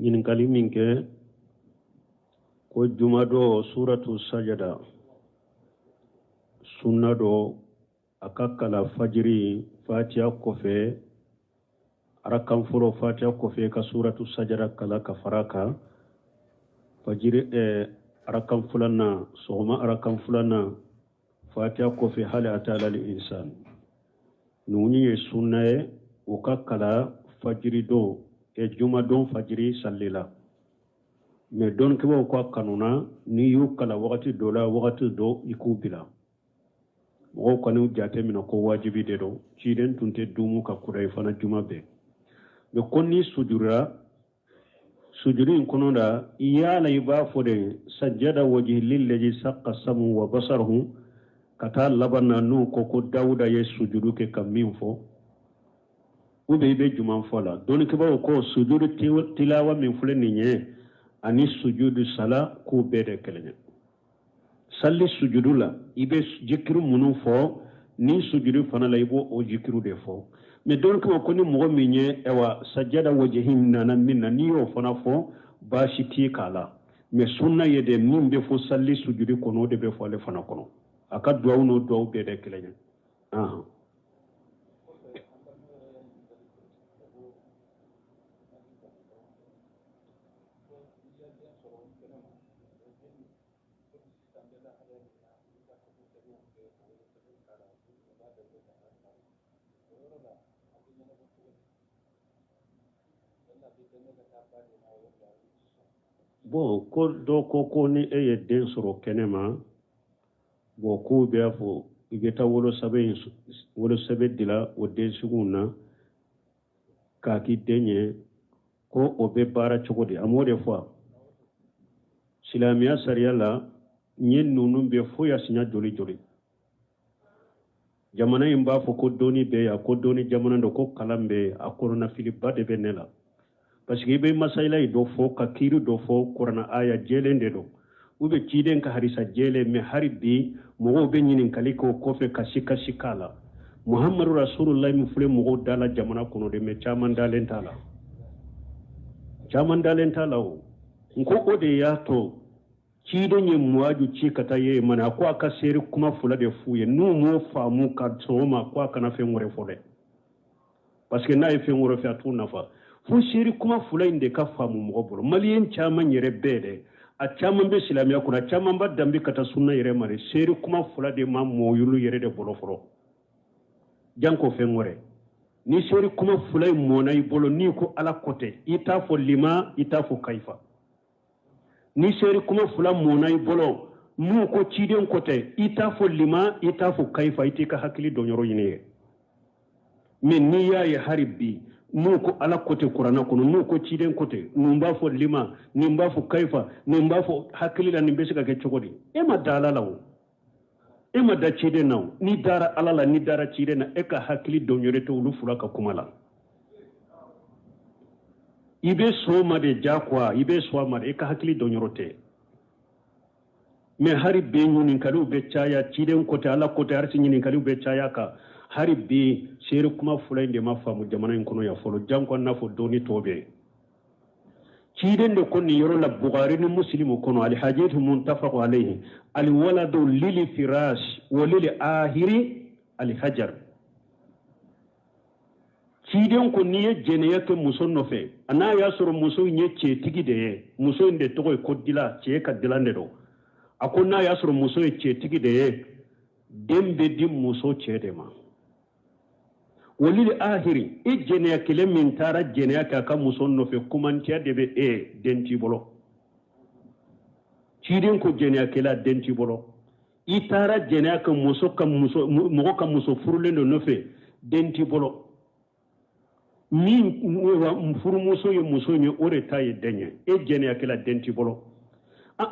Ɲininkali min kɛ ko jumadon suratu sajada sunna don a ka kalan fajiri fatiya kɔfɛ, arakan fɔlɔ fatiya kɔfɛ ka suratu sajada kalan ka fara kan fajiri arakan filanan, sɔgɔma arakan filanan fatiya kɔfɛ hali ata alal insan. Ninnu ye sunna ye u ka kalan fajiri don, jumadon fajiri sali la. Mais dɔnnikɛbaaw k'a kanuna n'i y'u kalan wagati dɔ la, wagati dɔ i k'u bila. Mɔgɔw kan'u jate minɛ ko wajibi de don. Ciden tun tɛ dumu ka kudayi fana juma bɛɛ. Mais ko n'i sujurura sujuru in kɔnɔ da, yala i b'a fɔ de sajada wajhi lillazi sakka samu wa basaruhu ka taa laban na, n'u ko ko dawuda ye sujuru kɛ ka min fɔ, ou bien i bɛ juman fɔ la? Dɔnnikɛbaaw ko sujuru tilawa min filɛ nin ye ani sujudu sala, k'u bɛɛ de kelen ye. Sali sujudu la, i bɛ jikiru minnu fɔ, ni sujudu fana la, i b'o o jikiru de fɔ. Mais dɔnnikɛbaaw ko ni mɔgɔ min ye ɛwa sajada wajihi nana min na, n'i y'o fana fɔ, baasi t'i k'a la. Mais sunna ye de min bɛ fɔ sali sujudu kɔnɔ, o de bɛ fɔ ale fana kɔnɔ. A ka duwawu n'o duwawu bɛɛ de kelen ye. Bon, ko dɔ ko ko ni e ye den sɔrɔ kɛnɛ ma, bon, k'u b'a fɔ i bɛ taa wolosɛbɛn dila o den suguw na k'a k'i den ye, ko o bɛ baara cogo di? A m'o de fɔ silamɛya sariya la. N ye ninnu bɛ fo ya siɲɛ joli joli. Jamana in b'a fɔ ko dɔnni bɛ yan, ko dɔnni jamana don, ko kalan bɛ yen. A kɔnɔnafiliba de bɛ ne la, parce que i bɛ masayila dɔ fɔ ka kiiri dɔ fɔ, kurana aya jɛlen de don, u bɛ ciden ka hadisa jɛlen. Mais hari bi mɔgɔw bɛ ɲininkali k'o kɔfɛ ka sikasi k'a la. Muhammadu rasulullah min filɛ mɔgɔw da la jamana kɔnɔ de, mais caman dalen t'a la, caman dalen t'a la. O n ko o de y'a to ciden ye muwaju ci ka taa yemani. A ko a ka seere kuma fila de f'u ye, n'u m'o faamu ka sɔn o ma, ko a kana fɛn wɛrɛ fɔ dɛ, parce que n'a ye fɛn wɛrɛ fɔ, a t'u nafa. Fo seere kuma fila in de ka faamu mɔgɔ bolo. Maliyɛn caman yɛrɛ bɛɛ dɛ, a caman bɛ silamɛya kɔnɔ, a caman b'a danbe ka taa sunna yɛrɛ ma dɛ, seere kuma fila de ma mɔ olu yɛrɛ de bolo fɔlɔ, janko fɛn wɛrɛ. Ni seere kuma fila in mɔna i bolo, n'i ko Ala ko tɛ, i t'a fɔ lima, i t'a fɔ kayifa. Ni seere kuma fila mɔna i bolo, n'u ko ciden ko tɛ, i t'a fɔ lima, i t'a fɔ kayifa, i t'i ka hakili dɔnyɔrɔ ɲini ye. Mais n'i y'a ye hari bi, n'u ko Ala ko tɛ kuranɛ kɔnɔ, n'u ko ciden ko tɛ, nin b'a fɔ lima, nin b'a fɔ kayifa, nin b'a fɔ hakili la, nin bɛ se ka kɛ cogo di? E ma da Ala la o, e ma da ciden na o. N'i dara Ala la, n'i dara ciden na, e ka hakili dɔnyɔrɔ tɛ olu fila ka kuma la. I bɛ sɔn o ma de diyagoya, i bɛ sɔn a ma de, e ka hakili dɔnyɔrɔ tɛ. Mais hari bi ɲininkaliw bɛ caya, ciden ko tɛ, Ala ko tɛ, harisi ɲininkaliw bɛ caya kan. Hari bi seere kuma fila in de ma faamu jamana in kɔnɔ yan fɔlɔ, janko n'a fɔ dɔnni tɔ bɛ yen. Ciden de ko nin yɔrɔ la Bukari ni Musilimu kɔnɔ, alihadithu muntafaqu alayhi, alwaladu lili firas wa lili ahiri alhajar. Ciden ko n'i ye jɛnɛya kɛ muso nɔfɛ, a n'a y'a sɔrɔ muso in ye cɛtigi de ye, muso in de tɔgɔ ye ko dila, cɛ ka dilan de don. A ko n'a y'a sɔrɔ muso ye cɛtigi de ye, den bɛ di muso cɛ de ma. Walili ahiri, i jɛnɛya kelen min taara jɛnɛya kɛ a ka muso nɔfɛ, kumancɛ de bɛ e, den t'i bolo. Ciden ko jɛnɛyakɛla, den t'i bolo. I taara jɛnɛya kɛ muso ka muso, mɔgɔ ka muso furulen dɔ nɔfɛ, den t'i bolo. Min furumuso ye muso ye, o de ta ye den ye. E jɛnɛyakɛla, den t'i bolo.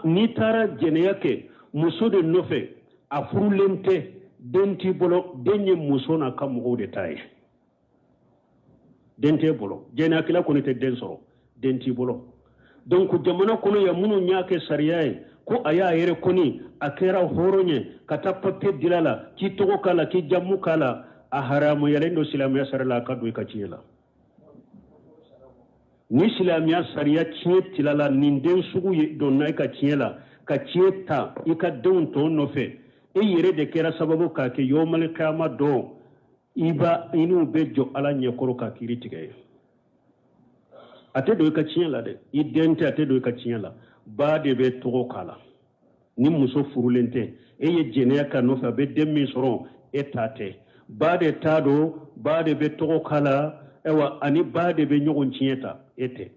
N'i taara jɛnɛya kɛ muso de nɔfɛ, a furulen tɛ, den t'i bolo. Den ye muso n'a ka mɔgɔw de ta ye, den t'e bolo. Jɛnɛyakɛla kɔni tɛ den sɔrɔ, den t'i bolo. Donc jamana kɔnɔ yan, minnu y'a kɛ sariya ye ko a y'a yɛrɛ kɔni a kɛra hɔrɔn ye ka taa papiye dila la, k'i tɔgɔ k'a la, k'i jamu k'a la, a haramuyalen don silamɛya sariya la, a ka don i ka tiɲɛ la. Ni silamɛya sariya tiɲɛ tilala, nin den sugu ye donna i ka tiɲɛ la ka tiɲɛ ta i ka denw tɔw nɔfɛ, e yɛrɛ de kɛra sababu k'a kɛ. Yɔmali kiyama don, i ba i n'u bɛ jɔ Ala ɲɛkɔrɔ ka kiiri tigɛ ye. A tɛ don i ka tiɲɛ la dɛ, i den tɛ, a tɛ don i ka tiɲɛ la. Ba de bɛ tɔgɔ k'a la. Ni muso furulen tɛ, e ye jɛnɛya k'a nɔfɛ, a bɛ den min sɔrɔ, e ta tɛ, ba de ta don. Ba de bɛ tɔgɔ k'a la. Ayiwa, ani ba de bɛ ɲɔgɔn tiɲɛ ta, e tɛ.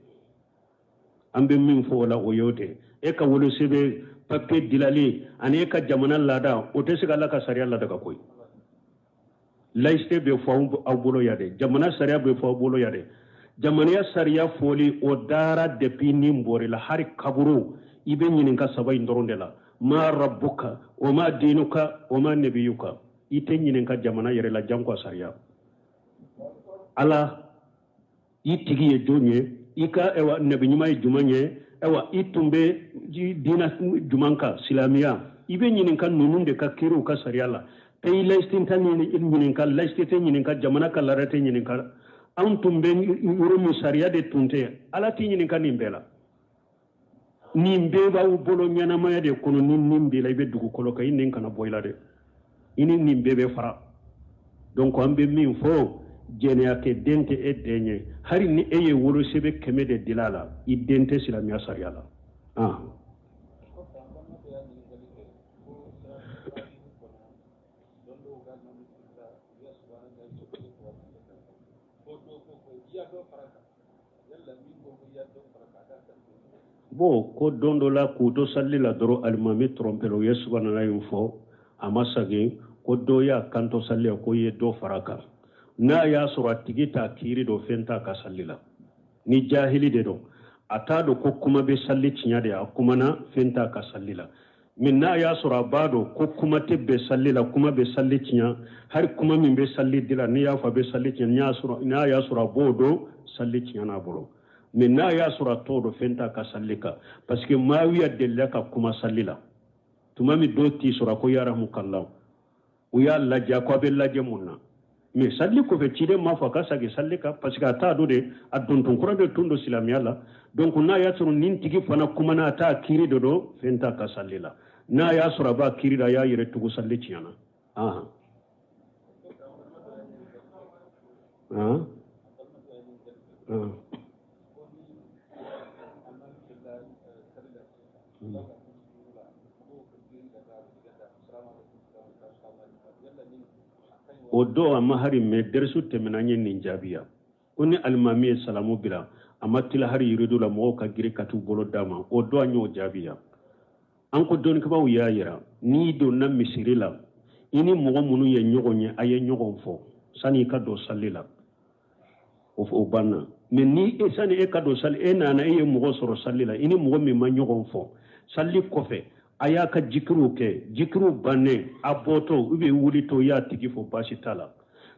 An bɛ min fɔ o la, o y'o de e ka wolosɛbɛn papiye dilali ani e ka jamana laada, o tɛ se ka Ala ka sariya ladaga koyi. Laïcité bɛ fɔ aw bolo yan dɛ, jamana sariya bɛ fɔ aw bolo yan dɛ. Jamanaya sariya fɔli, o dara depuis ni bɔr'i la. Hali kaburu, i bɛ ɲininka saba in dɔrɔn de la: ma rabbuka wa ma dinuka wa ma nabiyuka. I tɛ ɲininka jamana yɛrɛ la, janko a sariya. Ala i tigi ye jɔn ye? I ka, ayiwa, nabi ɲuman ye jumɛn ye? Ayiwa, i tun bɛ diina jumɛn kan? Silamɛya. I bɛ ɲininka ninnu de ka kiriw ka sariya la. Pays laïcité tɛ ɲininka, laïcité tɛ ɲininka, jamana ka laada tɛ ɲininka, anw tun bɛ yɔrɔ min sariya de tun tɛ. Ala t'i ɲininka nin bɛɛ la. Nin bɛɛ b'aw bolo ɲɛnamaya de kɔnɔ. Ni nin b'i la, i bɛ dugukolo kan, i nin kana bɔ i la dɛ, i ni nin bɛɛ bɛ fara. Donc an bɛ min fɔ, jɛnɛyakɛ den tɛ e den ye. Hali ni e ye wolosɛbɛn 100 de dila a la, i den tɛ silamɛya sariya la. Ah. Kɔfɛ, an balimakɛ y'a ɲininkali kɛ ko don dɔw ka nɔnɔ la, u ya subahana ko dɔw ko ko i y'a dɔ fara kan. Yala min ko ko i y'a dɔ fara kan, a k'a kan. Bon, ko don dɔ la, k'u to salli la dɔrɔn, alimami trɔmpɛla, u ye subahana in fɔ, a ma sagin, ko dɔ y'a kanto salli la ko i ye dɔ fara kan. N'a y'a sɔrɔ a tigi t'a kiiri dɔ, fɛn t'a ka salli la. Ni jahili de don, a t'a dɔn ko kuma bɛ salli tiɲɛ de, a kumana, fɛn t'a ka salli la. Mais n'a y'a sɔrɔ a b'a dɔn ko kuma tɛ bɛn salli la, kuma bɛ salli tiɲɛ, hali kuma min bɛ salli dila, n'i y'a fɔ a bɛ salli tiɲɛ, n'a y'a sɔrɔ a b'o dɔn, salli tiɲɛ n'a bolo. Mais n'a y'a sɔrɔ a t'o dɔn, fɛn t'a ka salli kan, parce que Maawiya delila ka kuma salli la tuma min, dɔ t'i sɔrɔ, a ko yarhamukallah. U y'a lajɛ ko a bɛ lajɛ mun na? Mais salli kɔfɛ, ciden m'a fɔ a ka segin salli kan, parce que a t'a dɔn de, a dontɔn kura de tun don silamɛya la. Donc n'a y'a sɔrɔ nin tigi fana kumana, a t'a kiiri de dɔn, fɛn t'a ka salli la. N'a y'a sɔrɔ a b'a kiiri la, a y'a yɛrɛ tugu, salli tiɲɛna. Ahan han han. O don a ma hari mɛ dɛrisu tɛmɛna, an ye nin jaabiya ko ni alimami ye salamu bila, a ma tila hari yiridu la, mɔgɔw ka girin ka t'u bolo d'a ma. O don an y'o jaabiya. An ko dɔnnikɛbaaw y'a yira, n'i donna misiri la, i ni mɔgɔ minnu ye ɲɔgɔn ye, a ye ɲɔgɔn fɔ sani i ka don sali la, o banna. Mais ni e, sani e ka don sali, e nana, e ye mɔgɔ sɔrɔ sali la, i ni mɔgɔ min ma ɲɔgɔn fɔ, sali kɔfɛ a y'a ka jikiriw kɛ, jikiriw bannen, a bɔtɔ ou bien wulitɔ, i y'a tigi fɔ, baasi t'a la.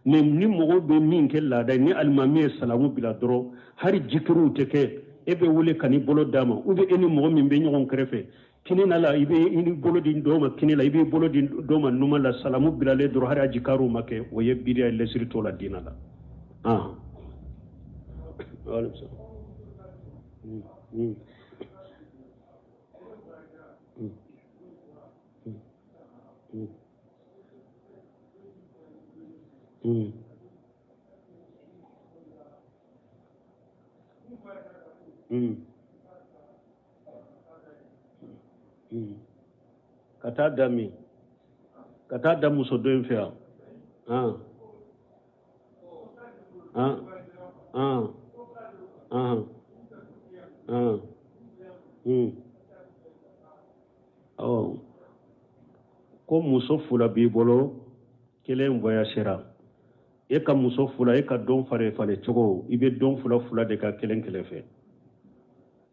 Mais ni mɔgɔw bɛ min kɛ laada ye, ni alimami ye salamu bila dɔrɔn, hali jikiriw tɛ kɛ, e bɛ wuli ka n'i bolo d'a ma, ou bien e ni mɔgɔ min bɛ ɲɔgɔn kɛrɛfɛ kini na la, i bɛ i bolo di dɔw ma kini la, i b'i bolo di dɔw ma numan la, salamu bilalen dɔrɔn, hali a jikariw ma kɛ, o ye bidiya ye, lɛsiri t'o la diinɛ la. Ah. Ka taa da min? Ka taa da muso dɔ in fɛ yan? Ah ah ah ah ah. Ɔ, ko muso fila b'i bolo, kelen voyagera. E ka muso fila, e ka don falen falen cogo, i bɛ don fila fila de ka kelen kelen fɛ.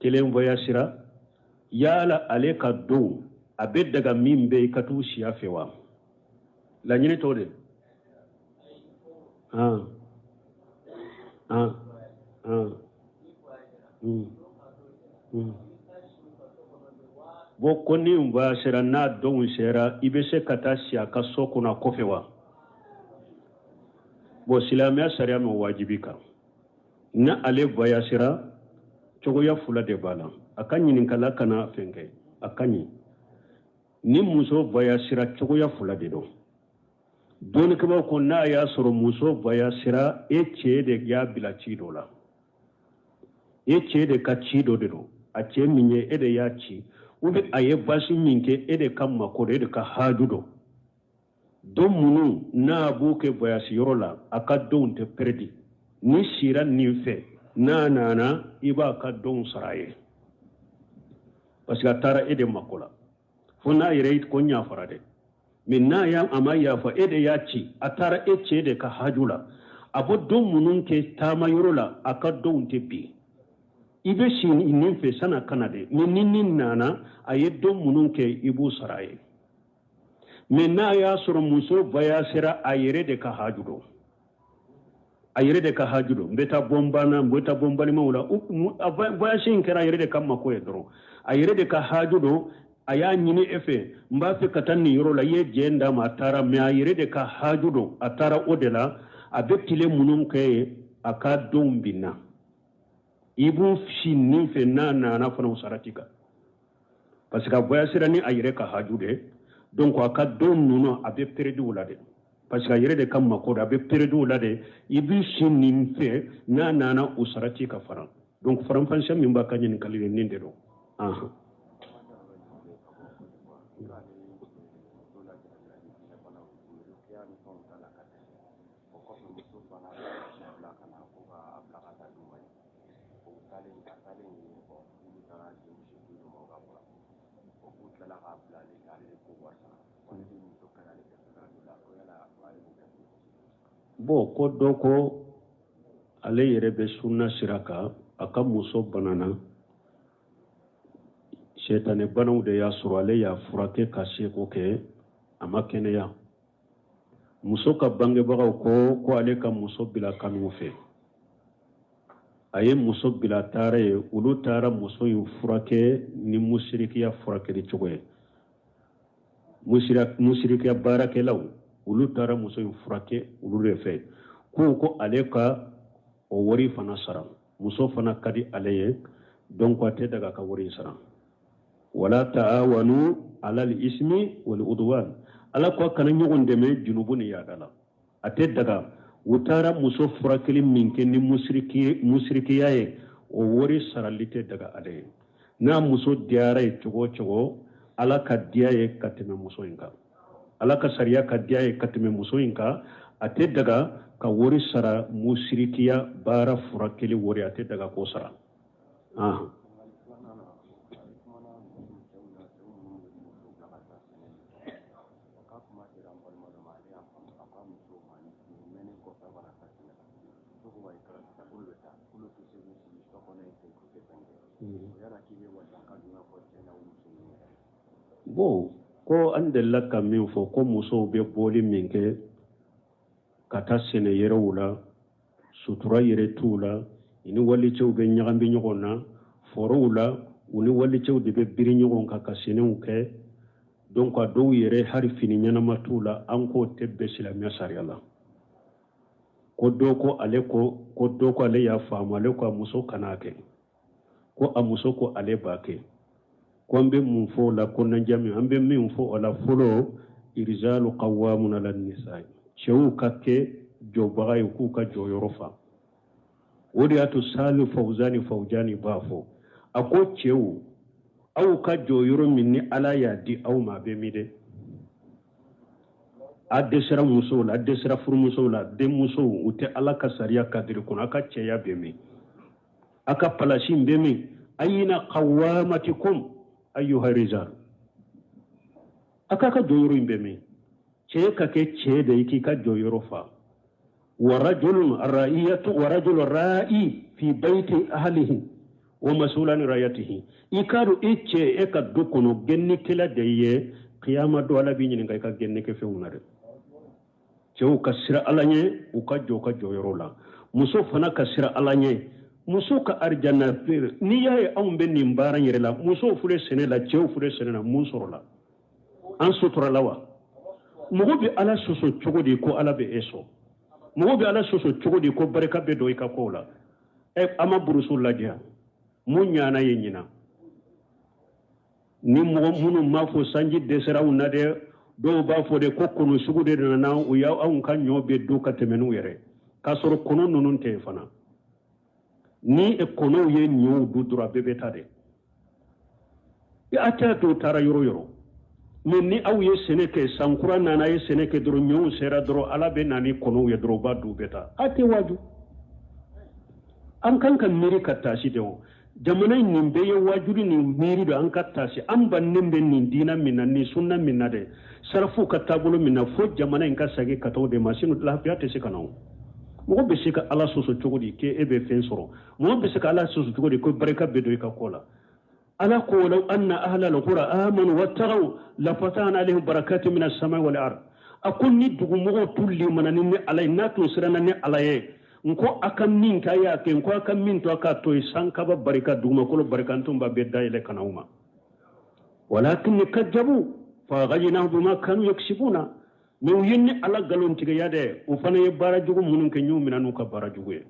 Kelen voyagera, yala ale ka don a bɛ daga min bɛ i ka t'u siya fɛ wa? Laɲini t'o de. Ah ah ah. Bon, ko ni voyagera, n'a donw sera, i bɛ se ka taa si a ka so kɔnɔ a kɔfɛ wa? Bon, silamɛya sariya ma wajibi kan. Ni ale voyagera Cogoya fila de b'a la. A ka ɲininkala kana fɛn kɛ, a ka ɲi. Ni muso voyagera, cogoya fila de don. Dɔnnikɛbaaw ko n'a y'a sɔrɔ muso voyagera, e cɛ de y'a bila ci dɔ la, e cɛ de ka ci dɔ de don, a cɛ min ye e de y'a ci, ou bien a ye baasi min kɛ e de ka mako don, e de ka haaju don. Don minnu n'a b'u kɛ voyage yɔrɔ la, a ka donw tɛ perdi. Ni sira nin fɛ n'a nana, i b'a ka donw sara a ye, parce que a taara e de mako la. Fo n'a yɛrɛ ko n yafara dɛ, mais n'a y'a a ma yafa, e de y'a ci, a taara e cɛ de ka haju la. A bɛ don minnu kɛ taama yɔrɔ la, a ka donw tɛ bin. I bɛ si nin fɛ san'a ka na dɛ, mais ni nin nana, a ye don minnu kɛ, i b'u sara a ye. Mais n'a y'a sɔrɔ muso voyagera a yɛrɛ de ka haju don, a yɛrɛ de ka haju don, n bɛ taa bɔ n ba na, n bɛ taa bɔ n balimaw la, voyage in kɛra a yɛrɛ de ka mako ye dɔrɔn, a yɛrɛ de ka haju don, a y'a ɲini e fɛ, n b'a fɛ ka taa nin yɔrɔ la, i ye jɛn d'a ma, a taara, mais a yɛrɛ de ka haju don, a taara o de la. A bɛ tile minnu kɛ yen, a ka donw binna, i b'u si nin fɛ, n'a nana fana o sara t'i kan, parce que a voyagera ni a yɛrɛ ka haju de. Donc a ka don ninnu, a bɛ perdu o la dɛ, parce que a yɛrɛ de ka mako don, a bɛ perdu o la dɛ. I b'i si nin fɛ, n'a nana o sara t'i kan fana. Donc faranfasiya min b'a ka ɲininkali ye nin de don. Ahan. Bon, ko dɔ ko ale yɛrɛ bɛ sunna sira kan, a ka muso banana, sɛtanɛ banaw de y'a sɔrɔ, ale y'a furakɛ ka seko kɛ, a ma kɛnɛya. Muso ka bangebagaw ko ko ale ka muso bila ka n'u fɛ. A ye muso bila, taara ye, olu taara muso in furakɛ ni musirikiya furakɛli cogo ye. Musirikiya baarakɛlaw, olu taara muso in furakɛ olu de fɛ. Ko ko ale ka o wari fana sara, muso fana ka di ale ye, donc a tɛ daga ka wari in sara. Wala taawanu alal ismi wal udwan, ala ko a kana ɲɔgɔn dɛmɛ junubu ni yaada la, a tɛ daga. U taara muso furakɛli min kɛ ni musirikiya ye, o wari sarali tɛ daga ale ye. N'a muso diyara ye cogo o cogo, ala ka diya ye ka tɛmɛ muso in kan, ala ka sariya ka diya ye ka tɛmɛ muso in kan, a tɛ daga ka wari sara musirikiya baara furakɛli wari, a tɛ daga k'o sara. Bon, ko an delila ka min fɔ ko musow bɛ bɔli min kɛ ka taa sɛnɛ yɛrɛw la, sutura yɛrɛ t'u la, u ni walicɛw bɛ ɲagami ɲɔgɔn na forow la, u ni walicɛw de bɛ biri ɲɔgɔn kan ka sɛnɛw kɛ. Donc a dɔw yɛrɛ hali fini ɲɛnama t'u la, an k'o tɛ bɛn silamɛya sariya la. Ko dɔ ko ale ko, ko dɔ ko ale y'a faamu, ale ko a muso kan'a kɛ, ko a muso ko ale b'a kɛ. Ko an bɛ mun fɔ o la? Ko na jami, an bɛ min fɔ o la fɔlɔ, irijalu qawwamun ala nisa, cɛw ka kɛ jɔbaga ye, k'u ka jɔyɔrɔ fa. O de y'a to Sali Fawzani Fawjani b'a fɔ, a ko cɛw, aw ka jɔyɔrɔ min ni ala y'a di aw ma, a bɛ min dɛ? A dɛsɛra musow la, a dɛsɛra furumusow la, denmusow, u tɛ ala ka sariya kadiri kɔnɔ. A ka cɛya bɛ min? A ka palasi bɛ min? Ayina qawwamatikum ayyuha rijal, a k'a ka jɔyɔrɔ in bɛ min? Cɛ ka kɛ cɛ de ye, k'i ka jɔyɔrɔ fa. Wa rajulun ra'iyatu wa rajulun ra'i fi bayti ahlihi wa mas'ulan ra'iyatihi. I k'a dɔn e cɛ, e ka du kɔnɔ gɛnnikɛla de ye, kiyama don ala b'i ɲininka i ka gɛnnikɛfɛnw na dɛ. Cɛw ka sira ala ɲɛ, u ka jɔ u ka jɔyɔrɔ la. Muso fana ka sira ala ɲɛ, muso ka arijana feere. N'i y'a ye anw bɛ nin baara in yɛrɛ la, musow filɛ sɛnɛ la, cɛw filɛ sɛnɛ la, mun sɔrɔla? An suturala wa? Mɔgɔ bɛ ala sɔsɔ cogo di ko ala bɛ e sɔn? Mɔgɔ bɛ ala sɔsɔ cogo di ko barika bɛ don i ka kow la? Ɛ, an ma burusu lajɛ. Mun ɲana ye ɲinan? Ni mɔgɔ minnu m'a fɔ sanji dɛsɛra anw na dɛ, dɔw b'a fɔ de ko kɔnɔ sugu de nana, u y'anw ka ɲɔ bɛɛ dun ka tɛmɛ n'u yɛrɛ, k'a sɔrɔ kɔnɔ ninnu tɛ yen fana. Ni kɔnɔw ye ɲɔw dun dɔrɔn, a bɛɛ bɛ taa de. A t'a to taara yɔrɔ yɔrɔ. Mais ni aw ye sɛnɛ kɛ, san kura nana, a ye sɛnɛ kɛ dɔrɔn, ɲɔw sera dɔrɔn, Ala bɛ na ni kɔnɔw ye dɔrɔn, u b'a dun, u bɛ taa. A tɛ waaju. An kan ka miiri ka taasi de. O jamana in, nin bɛɛ ye waajuli ni miiri don. An ka taasi. An bannen bɛ nin diina min na, nin sunna min na dɛ, sarafuw ka taabolo min na, fo jamana in ka segin ka taa o de ma, sinon lafiya tɛ se ka na. O mɔgɔ bɛ se ka Ala sɔsɔ cogo di k'e bɛ fɛn sɔrɔ? Mɔgɔ bɛ se ka Ala sɔsɔ cogo di ko barika bɛ don i ka ko la? Ala ko: walaw anna ahla alqura amanu wattaqaw lafatahna alayhim barakati min as-samai wal ard. A ko ni dugumɔgɔw tun limana ni Ala ye, n'a tun siranna ni Ala ye, n ko a ka min kɛ, a y'a kɛ, n ko a ka min to, a k'a to yen, sankaba barika, dugumakolo barika, n tun b'a bɛɛ dayɛlɛ ka na u ma. Walakin kazzabu fa akhadnahum bima kanu yaksibuna. Mais u ye ni Ala nkalontigiya dɛ, u fana ye baara jugu minnu kɛ, n y'u minɛ n'u ka baara jugu ye.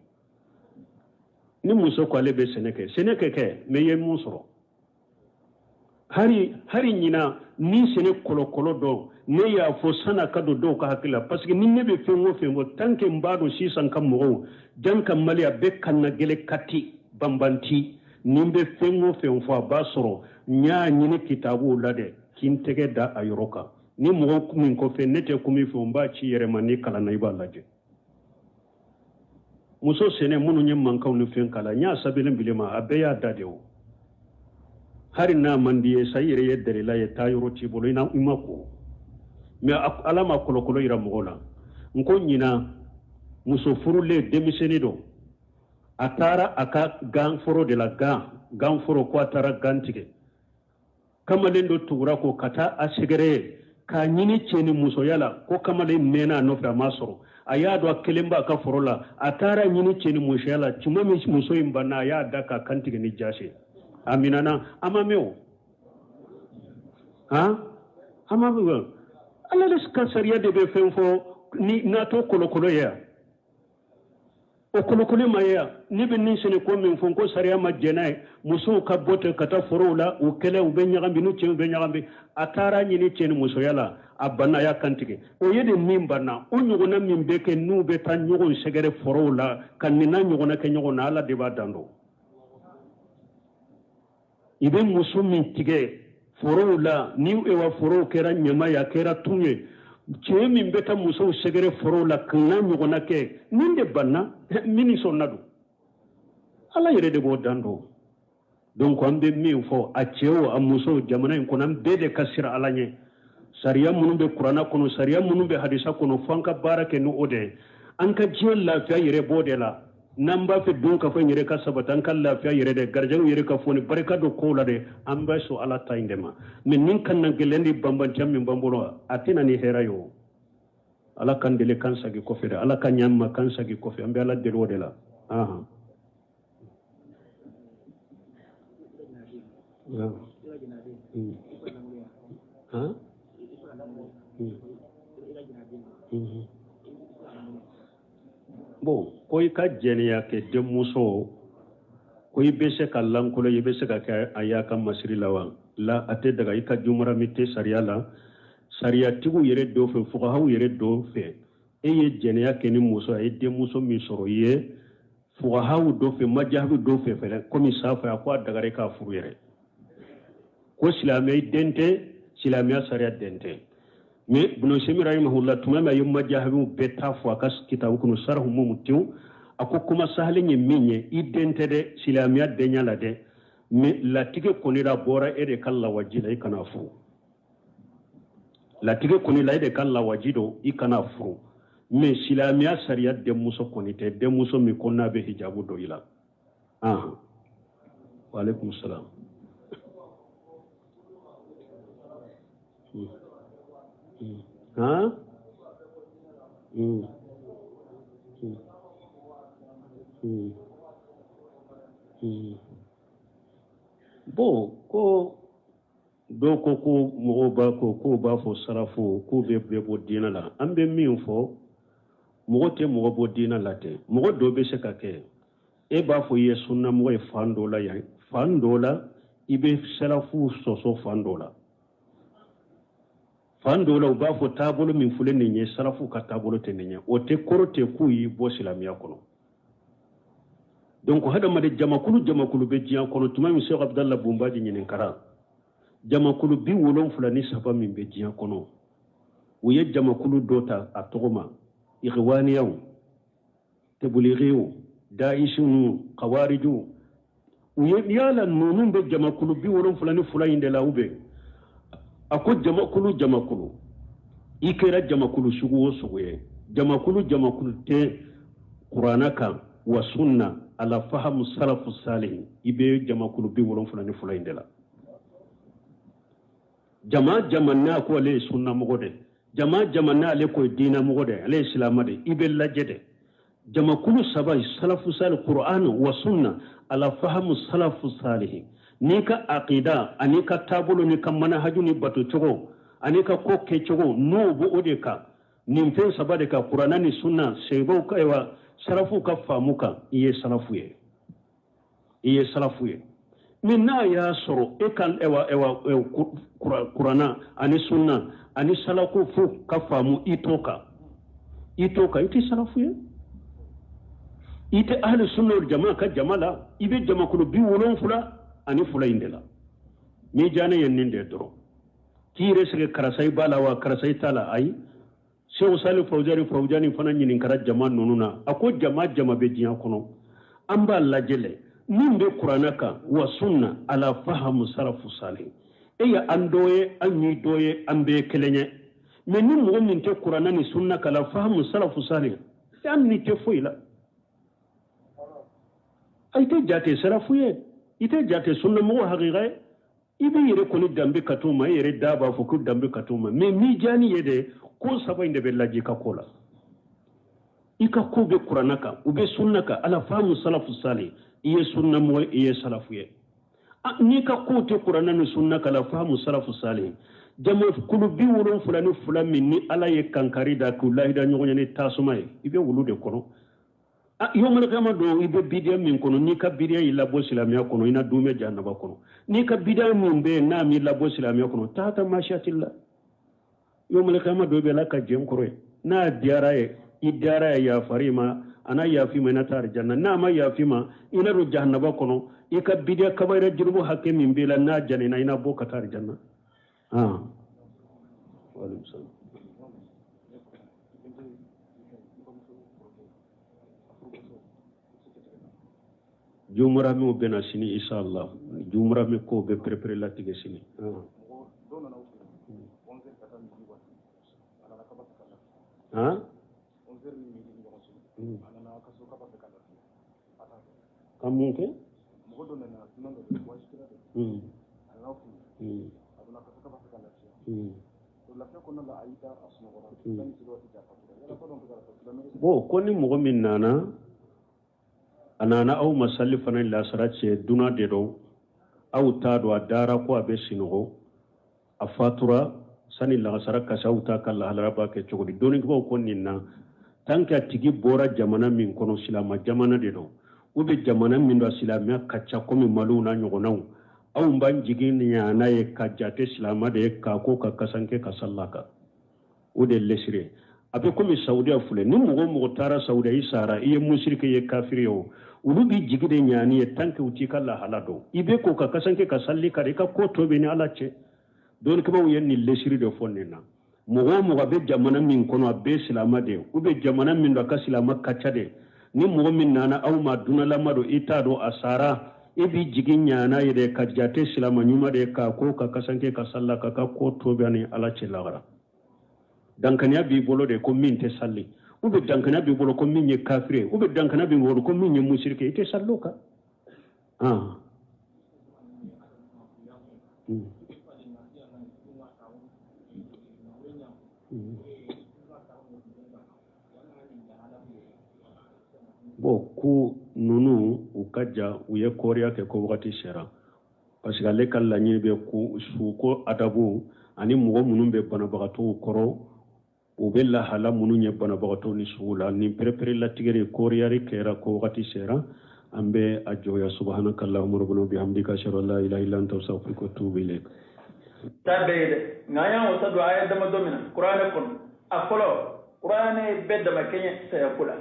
Ni muso ko ale bɛ sɛnɛ kɛ, sɛnɛ kɛ kɛ, mais i ye mun sɔrɔ? Hari hari ɲina ni sɛnɛ kɔlɔkɔlɔ dɔn, ne y'a fɔ san'a ka don dɔw ka hakili la, parce que ni ne bɛ fɛn o fɛn fɔ, tant que n b'a dɔn sisan ka mɔgɔw jan ka Mali a bɛ ka na gɛlɛ kati banbanti, ni n bɛ fɛn o fɛn fɔ, a b'a sɔrɔ n y'a ɲini kitabuw la dɛ, k'i n tɛgɛ da a yɔrɔ kan. Ni mɔgɔ min kɔfɛ ne tɛ kun min fɛ, n b'a ci yɛrɛ ma. N'i kalanna, i b'a lajɛ. Muso sɛnɛ minnu ye mankanw ni fɛn kala, n y'a sɛbɛnlen bile ma, a bɛɛ y'a da de. O hari n'a man di ye sa, i yɛrɛ ye dɛrɛla ye, taa yɔrɔ t'i bolo, i ma ko. Mais Ala ma kɔlɔkɔlɔ yira mɔgɔ la. N ko ɲina muso furulen denmisɛnnin don, a taara a ka ganforo de la, ganforo, ko a taara gan tigɛ. Kamalen dɔ tugura ko ka taa a sɛgɛrɛ ye k'a ɲini cɛ ni musoya la. Ko kamalen mɛnna a nɔfɛ, a ma sɔrɔ. A y'a dɔn a kelen b'a ka foro la, a taara ɲini cɛ ni musoya la. Tuma min muso in banna, a y'a da k'a kan tigɛ ni jase. A minɛna. A ma mɛn o, han, a ma mɛn o. Ala de ka sariya de bɛ fɛn fɔ ni n'a to kolokolo ye yan, o kolokolo ma ye yan. Ne bɛ nin sɛnɛ ko min fɔ, ko sariya ma jɛn n'a ye, musow ka bɔ ten ka taa forow la, u kɛlɛ, u bɛ ɲagami n'u cɛw bɛ ɲagami. A taara ɲini cɛ ni musoya la, a banna, a y'a kantigɛ. O ye de min banna, o ɲɔgɔnna min bɛ kɛ, n'u bɛ taa ɲɔgɔn sɛgɛrɛ forow la ka nin n'a ɲɔgɔnna kɛ ɲɔgɔn na, Ala de b'a dan dɔn. I bɛ muso min tigɛ forow la, ni wa forow kɛra ɲama ye, a kɛra tun ye, cɛ min bɛ taa musow sɛgɛrɛ forow la ka n'a ɲɔgɔnna kɛ, nin de banna. Min sɔnna don, Ala yɛrɛ de b'o dan dɔn. Donc an bɛ min fɔ, a cɛ o, a muso, jamana in kɔnɔ, an bɛɛ de ka siran Ala ɲɛ. Sariya minnu bɛ kuranna kɔnɔ, sariya minnu bɛ hadisa kɔnɔ, fo an ka baara kɛ ni o de ye. An ka diɲɛ lafiya yɛrɛ b'o de la. N'an b'a fɛ don ka fɔ n yɛrɛ ka sabati, an ka lafiya yɛrɛ dɛ, garijɛgɛw yɛrɛ ka fɔ ni barika don kow la dɛ, an bɛ sɔn Ala ta in de ma. Mais nin kan na gɛlɛn ni banbanciya min b'an bolo, a tɛna ni hɛrɛ ye. O Ala k'an deli k'an sagi kɔfɛ dɛ, Ala ka ɲɛ an ma k'an sagi kɔfɛ. An bɛ Ala deli o de la. Ahan. Han? Bon, ko i ka jɛnɛya kɛ denmuso, ko i bɛ se ka lankolo, i bɛ se ka kɛ a y'a ka masiri la wa? La, a tɛ daga. I ka jumarami tɛ sariya la. Sariyatigiw yɛrɛ dɔ fɛ, fugahaw yɛrɛ dɔ fɛ, e ye jɛnɛya kɛ ni muso, a ye denmuso min sɔrɔ i ye, fugahaw dɔ fɛ, majahabi dɔ fɛ fɛnɛ, komi safa, a ko a dagara i k'a furu yɛrɛ. Ko silamɛ i den tɛ, silamɛya sariya den tɛ. Mais Ibn Usaymin rahimahullah, tuma min a ye majahabiw bɛɛ ta fɔ a ka kitabu kɔnɔ, sarahu mumtiu, a ko kuma sahalen ye min ye, i den tɛ dɛ, silamɛya denya la dɛ, mais latigɛ kɔni la bɔra e de ka lawaji la, i kana furu. Latigɛ kɔni la, e de ka lawaji don, i kana furu. Mais silamɛya sariya denmuso kɔni tɛ, denmuso min ko n'a bɛ hijabu don i la. Ahan, wa alaikum salam. Han. Bon, ko dɔw ko ko mɔgɔw b'a ko k'u b'a fɔ sarafo k'u bɛ bɛɛ bɔ diinɛ la. An bɛ min fɔ, mɔgɔ tɛ mɔgɔ bɔ diinɛ la tɛ. Mɔgɔ dɔ bɛ se ka kɛ e b'a fɔ i ye sunnamɔgɔ ye fan dɔ la yan. Fan dɔ la, i bɛ salafu sɔsɔ fan dɔ la. Fan dɔ la, u b'a fɔ taabolo min filɛ nin ye, salafu ka taabolo tɛ nin ye. O tɛ kɔrɔ tɛ k'u y'i bɔ silamɛya kɔnɔ. Donc hadamaden jamakulu jamakulu bɛ diɲɛ kɔnɔ. Tuma min Sɛki Abudala Bunbaji ɲininkara, jamakulu 73 min bɛ diɲɛ kɔnɔ, u ye jamakulu dɔ ta a tɔgɔ ma, ikhwaniyaw, tebuligiw, daisiw, kawarijiw. U ye yala ninnu bɛ jamakulu 72 in de la? U bɛ a ko jamakulu jamakulu, i kɛra jamakulu sugu o sugu ye, jamakulu jamakulu tɛ kuranna kan wa sunna ala fahamu salafu salihin, i bɛ jamakulu 72 in de la. Jama jama n'a ko ale ye sunnamɔgɔ de, jama jama n'ale ko ye diinamɔgɔ de, ale ye silama de, i bɛ lajɛ de. Jamakulu saba, salafu salih, qur'an wa sunna ala fahamu salafu salihin, n'i ka aqida an'i ka taabolo n'i ka manahaju ni bato cogo an'i ka ko kɛcogo, n'o b'o o de kan, nin fɛn saba de kan, kuranna ni sunna, seyibaw ka, ayiwa, salafuw ka faamu kan, i ye salafu ye, i ye salafu ye. Mais n'a y'a sɔrɔ e ka, ayiwa, ayiwa, kuranna ani sunna ani salafu fo ka faamu, i t'o kan, i t'o kan, i tɛ salafu ye, i tɛ ahli sunna wal jama ka jama la, i bɛ jamakulu 72 in de la. N'i diya ne ye nin de dɔrɔn k'i yɛrɛ sigi karisa i b'a la wa karisa i t'a la. Ayi, Seku Sali Fawuzani Fawuzani fana ɲininkara jama ninnu na. A ko jama jama bɛ diɲɛ kɔnɔ, an b'a lajɛ lɛ min bɛ kuranna kan wa sunna ala fahamu salafu salih. E ye an dɔ ye, an y'i dɔ ye, an bɛɛ ye kelen ye. Mais ni mɔgɔ min tɛ kuranna ni sunna kan ala fahamu salafu salih, an ni tɛ foyi la. I tɛ jate salafu ye, i tɛ jate sunnamɔgɔ hakika ye. I b'i yɛrɛ kɔni danbe ka t'o ma, i yɛrɛ da b'a fɔ ko danbe ka t'o ma. Mais n'i diyani ye de, ko saba in de bɛ lajɛ i ka ko la. I ka ko bɛ kuranna kan, u bɛ sunna kan ala fahamu salafu salih, i ye sunnamɔgɔ, i ye salafu ye. N'i ka ko tɛ kuranna ni sunna kan ala fahamu salafu salih, jamakulu 72 min ni Ala ye kankari da k'u lahida ɲɔgɔn ye ni tasuma ye, i bɛ wulu de kɔnɔ. Yawmal qiyama don, i bɛ bidiya min kɔnɔ, n'i ka bidiya y'i labɔ silamɛya kɔnɔ, i na dumɛ jahanaba kɔnɔ. N'i ka bidiya min bɛ yen n'a m'i labɔ silamɛya kɔnɔ, tahta mashiatillah, yawmal qiyama don, i bɛ Ala ka jɛn kɔrɔ ye. N'a diyara ye, i diyara ye, yafari ma, a n'a yafi ma, i na taa alijanna. N'a ma yafi ma, i na don jahanaba kɔnɔ. I ka bidiya kabayira jurumu hakɛ min b'i la, n'a janina, i na bɔ ka taa alijanna. Wa alaikum salam. Jumura min bɛna sini, inshallah, jumura min ko bɛ perepere latigɛ sini. Han, ka mun kɛ? Bon, ko ni mɔgɔ min nana, a nana aw ma sali fana ni lasara cɛ, dunan de don, aw t'a dɔn, a dara ko a bɛ sinɔgɔ, a fatura sani lagasara ka se, aw t'a ka lahalaya b'a kɛ cogo di? Dɔnnikɛbaaw ko nin na, tant que a tigi bɔra jamana min kɔnɔ, silama jamana de don, ou bien jamana min don silamɛya ka ca komi Maliw n'a ɲɔgɔnnaw, anw b'an jigi ɲana ye ka jate silama de ye, k'a ko ka kasanke ka salila kan, o de ye lesiri. A bɛ komi Saudiya filɛ, ni mɔgɔ o mɔgɔ taara Saudiya, i sara, i ye musirike ye, kafiri ye o, olu b'i jigi de ɲaani ye tant que u t'i ka lahala dɔn. I bɛ ko ka kasanke ka salli kan, i ka ko tɔ bɛ ni Ala cɛ. Dɔnnikɛbaaw ye nin lesiri de fɔ nin na. Mɔgɔ o mɔgɔ bɛ jamana min kɔnɔ, a bɛɛ silama de ye, ou bien jamana min don a ka silama ka ca de, ni mɔgɔ min nana aw ma, dunalama don, i t'a dɔn, a sara, e b'i jigi ɲana ye de ka jate silama ɲuman de ye, k'a ko ka kasanke ka salila ka ka ko tɔ bɛ ni Ala cɛ lagara. Dankaniya b'i bolo de ko min tɛ sali, ou bien dankaniya b'i bolo ko min ye kafiri ye, ou bien dankaniya b'i bolo ko min ye musirike ye, i tɛ sali o kan. Bon, ko ninnu u ka ja, u ye kɔriya kɛ ko wagati sera, parce que ale ka laɲini bɛ ko su ko adabu ani mɔgɔ minnu bɛ banabagatɔw kɔrɔ, u bɛ lahala minnu ye banabagatɔw ni sugu la, nin perepere latigɛ de kɔriyari kɛra ko wagati sera. An bɛ a jɔ yan. Subhanaka allahumma rabbana bihamdika, ashhadu an la ilaha illa anta, astaghfiruka wa atubu ilayk. Ta bɛɛ ye dɛ, nka an y'an wasa don aya damadɔ min na Kuranɛ kɔnɔ. A fɔlɔ, Kuranɛ ye bɛɛ dama kɛɲɛ sayako la.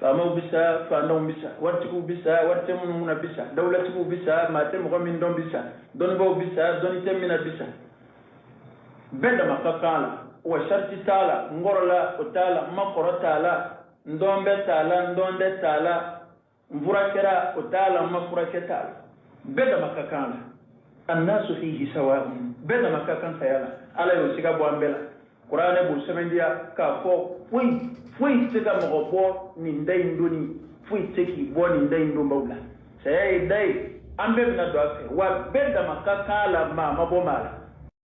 Faamaw bi sa, faantanw bi sa, waritigiw bi sa, wari tɛ minnu kunna bi sa, dawulatigiw bi sa, maa tɛ mɔgɔ min dɔn bi sa, dɔnnibaaw bi sa, dɔnni tɛ min na bi sa. Bɛɛ dama ka kan a la wa sariti t'a la. N kɔrɔla, o t'a la. N ma kɔrɔ t'a la. N dɔn bɛ t'a la, n dɔn tɛ t'a la. N furakɛra, o t'a la. N ma furakɛ t'a la. Bɛɛ dama ka kan a la. Annasu fihi sawa'un, bɛɛ dama ka kan saya la. Ala y'o siga bɔ an bɛɛ la. Kuranɛ b'o sɛmɛntiya k'a fɔ foyi foyi tɛ se ka mɔgɔ bɔ nin da in donni, foyi tɛ se k'i bɔ nin da in donbaw la. Saya ye da ye, an bɛɛ bɛna don a fɛ wa bɛɛ dama ka kan a la, maa ma bɔ maa la.